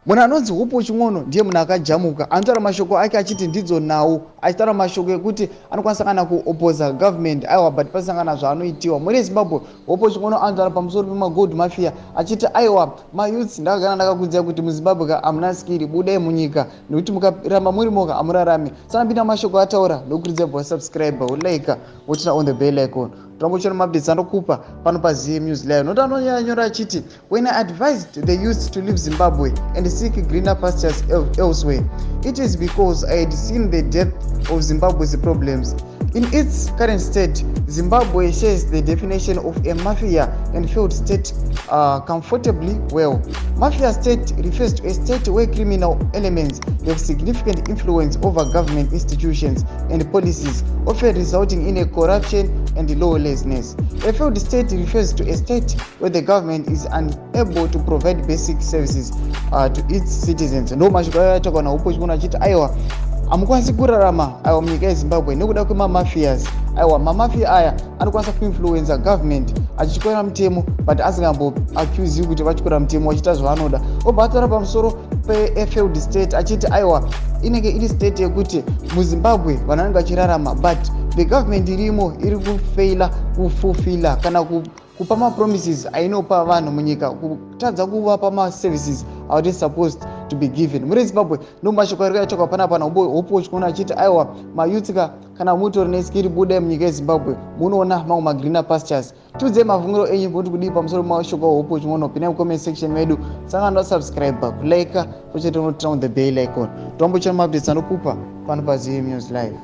Munhu anonzi Hopewell Chin'ono ndiye munhu akajamuka, anotaura mashoko ake achiti ndidzo nhau, achitaura mashoko ekuti anokwanisa kana kuopoza government, aiwa, but pasangana zvaanoitiwa. Mhuri yeZimbabwe, Hopewell Chin'ono anotaura pamusoro pemagold mafia achiti, aiwa, mayouths, ndakagara ndakakuudzai kuti muZimbabwe ka hamuna skill, budai munyika nekuti mukaramba muri moga hamurarami. Sanapinda mashoko ataura, ndokurudzira bva wasubscribe, wolike, woturn on the bell icon, torambochiona maupdates andokupa pano paZM News Live. Nokuti anonyanyora achiti, "When I advised the youth to leave Zimbabwe and seek greener pastures elsewhere, it is because I had seen the depth of Zimbabwe's problems. In its current state, Zimbabwe shares the definition of a mafia and failed state comfortably well. Mafia state refers to a state where criminal elements have significant influence over government institutions and policies, often resulting in a corruption and lawlessness. A failed state refers to a state where the government is unable to provide basic services to its citizens." Ndo mashoko ayo ataurwa naHopewell Chin'ono achiti, aiwa, hamukwanisi kurarama, aiwa, munyika yeZimbabwe nekuda kwemamafias. Aiwa, mamafia aya anokwanisa kuinfluenza government achityora mutemo, but asingamboaccusi kuti vatyora mutemo, vachiita zvaanoda. Obva ataura pamusoro pefailed state achiti, aiwa, inenge iri state yekuti muZimbabwe vanhu vanenge vachirarama, but the government irimo iri kufeila kufulfilla kana kupa mapromises ainopa vanhu munyika, kutadza kuvapa maservices are supposed to be given. Muri Zimbabwe, ndo mashoko ari kuyatsvakwa panapa naHopewell Chin'ono achiti, aiwa, mayouth ka, kana mutori neskill, budai munyika yeZimbabwe munoona mamwe magreener pastures. Tiudzei mafungiro enyu kuti kudii pamusoro pemashoko aHopewell Chin'ono. Pinai mucomment section medu, sangano, subscribe, kulike, pochete unoturn on the bell icon, tombochana maupdates anokupa pano paZM News Live.